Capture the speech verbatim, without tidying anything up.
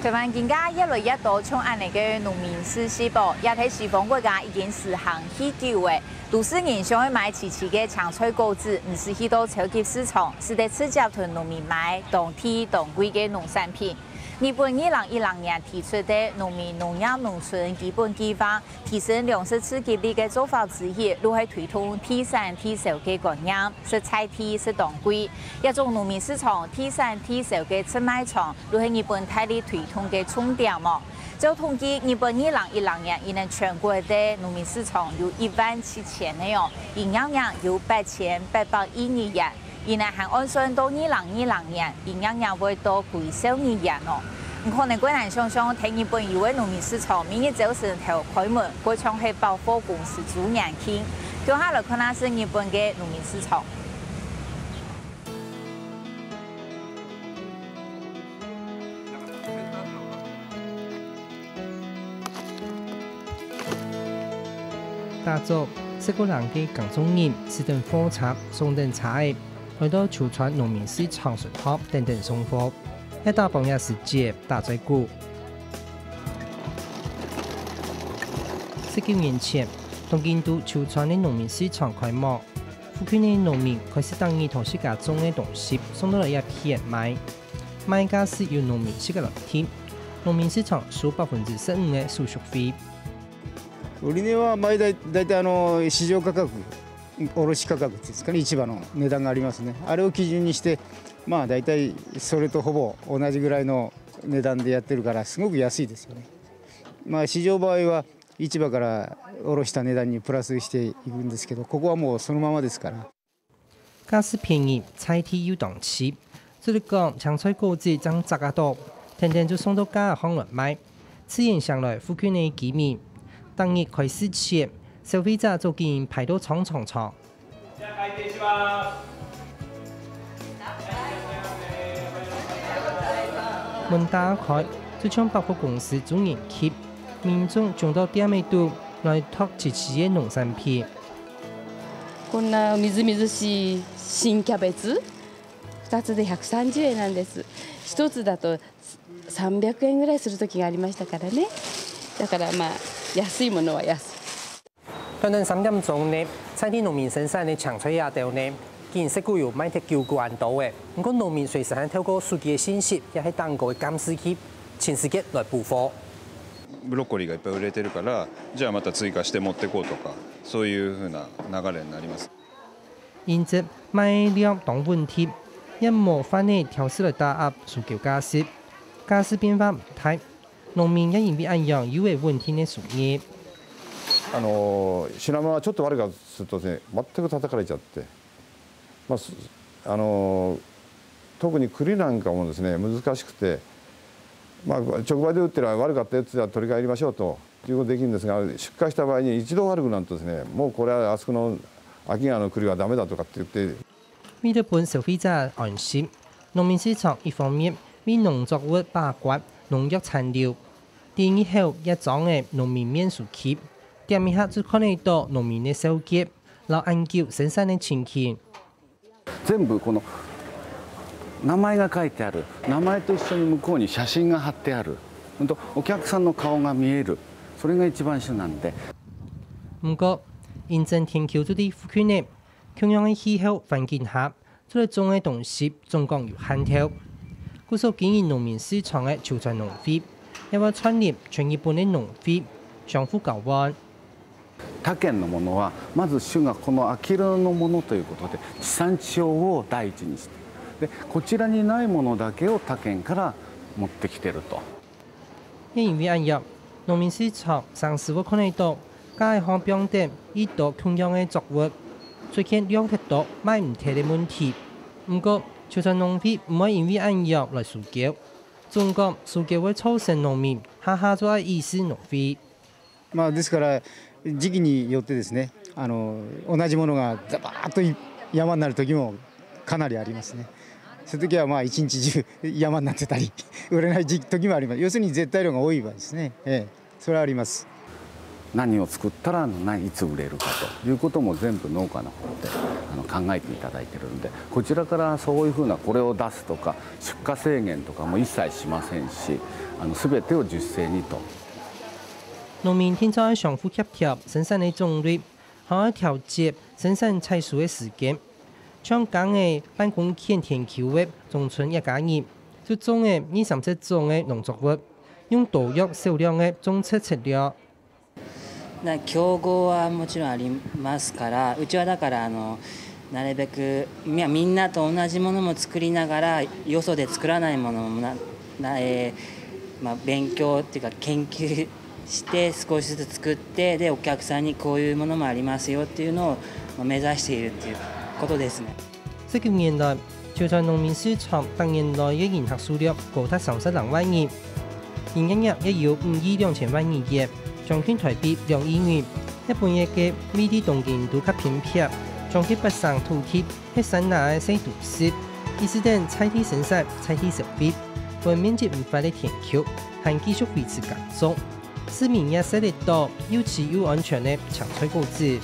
台灣今下越來越多像恁仔个農民市集哦，這在西方國家已經實行已久了。都市人想愛買齊齊个青菜果子，毋使去到超級市場，使得直接同農民買當地當季个農產品。日本二零一零年提出个農民農業農村基本計畫，提升糧食自給率个做法之一，就係推動地產地銷个觀念，食在地食當季。這種農民市場、地產地銷个直賣場，就係日本大力推動个重點哦。照統計，日本二零一零年，佢等全國个農民市場有一萬七千个哦，營業額有八千八百億日元。佢等還按算到二零二零年，營業額會到幾兆日元哦。你可能較難想像，在日本有个農民市場，每日朝晨頭開門，較像係百貨公司週年慶。共下來看下係日本个農民市場。 打早，十個零个耕種人駛等貨車、送等車仔，來到秋川農民市場巡迴等等送貨，也打幫這時節打嘴鼓。十九年前，東京都秋川个農民市場開幕，附近个農民開始逐日同自家種个東西送到來這片賣。 賣價係由農民自家來定，農民市場收百分之十五个手續費。売り値は、まあ、大大体あの市場価格、卸し価格っていうんですかね、市場の値段がありますね。あれを基準にして、まあ、大体それとほぼ同じぐらいの値段でやってるから、すごく安いですよね。まあ、市場場合は、市場から卸した値段にプラスしていくんですけど、ここはもうそのままですから。 價數便宜，在地又當齊。就係講，青菜果子正摘啊到，天天就送到架仔項來賣，自然醒來附近个居民。逐日開市前，消費者早經排到長長長。門打開，就像百貨公司周年慶，民眾衝到店仔肚來擇齊齊个農產品。 こんなみずみずしい新キャベツ、ふたつで百三十円なんです。一つだと三百円ぐらいする時がありましたからね。だからまあ安いものは安い。短短三點鐘呢，在地農民生產个青菜這兜呢，竟然實際有賣忒九個恁多个。毋過農民隨時還透過手機个信息，也係頂高个監視器，全時間來補貨。ブロッコリーがいっぱい売れてるから、じゃあまた追加して持ってこうとか、そういう風な流れになります。 因此，賣量當穩定，也無販仔挑事來打壓需求價值。價數變化毋大，農民也因為恁樣有了穩定个收入。あの品物がちょっと悪かったりするとですね、全く叩かれちゃって、まあ、すあの特に栗なんかもですね、難しくて、まあ、直売で売ってるら、悪かったやつは取り替えましょうということできるんですが、出荷した場合に一度悪くなるとですね、もうこれはあそこの秋川の栗はダメだとかって言って、 為了分消費者安心，農民市場一方面為農作物把關、農藥殘留，第二口也裝个農民面書機，點一下就看得到農民个數據，摎恁久生產个情形。全部この名前が書いてある、名前と一緒に向こうに写真が貼ってある、本当お客さんの顔が見える、それが一番主なんで。毋過，因真天球就在附近呢， 共樣个氣候環境下，做得種个東西總講有限頭。故所經營農民市場个秋川農會，也會串聯全日本个農會，相互交換。他縣のものはまず主がこのあきる野のものということで、地産地消を第一にして、でこちらにないものだけを他县から持ってきてると。 也因為恁樣，農民市場常時會看得到，架仔項放等已多共樣个作物，出現量忒多賣毋忒个問題。毋過，就算農會毋會因為恁樣來收購，總講收購會造成農民下下就愛倚恃農會。まあ、ですから、時期によってですね、あの同じものがダバーッと山になる時もかなりありますね。そういう時はまあ一日中山になってたり、売れない時時もあります。要するに、絶対量が多い場合ですね。ええ、それはあります。何を作ったらあの何いつ売れるかということも全部農家の方であの考えていただいているので、こちらからそういうふうなこれを出すとか出荷制限とかも一切しませんし、あの全てを自主性にと。農民定著愛相互協調生產个種類，還愛調節生產採收个時間。像耕个半公頃田坵个中村一家人，就種个二三十種个農作物，用多約少量个種植策略。な競合はもちろんありますから、うちはだからあのなるべくみみんなと同じものも作りながら、よそで作らないものもなな、えーまあ、勉強っていうか研究して少しずつ作って、でお客さんにこういうものもありますよっていうのをまあ目指しているっていうことですね。十九年來，潮州農民市場逐年來个營業數量高達三十零萬人，營業額約有五億兩千萬日圓，將近台幣兩億元。日本个个位地當中都較偏僻，將近八成土地係山林个細都市，意思等在地生產、在地消費，分面積毋闊个田坵，還繼續維持耕種。市民也食得到又鮮又安全个青菜果子。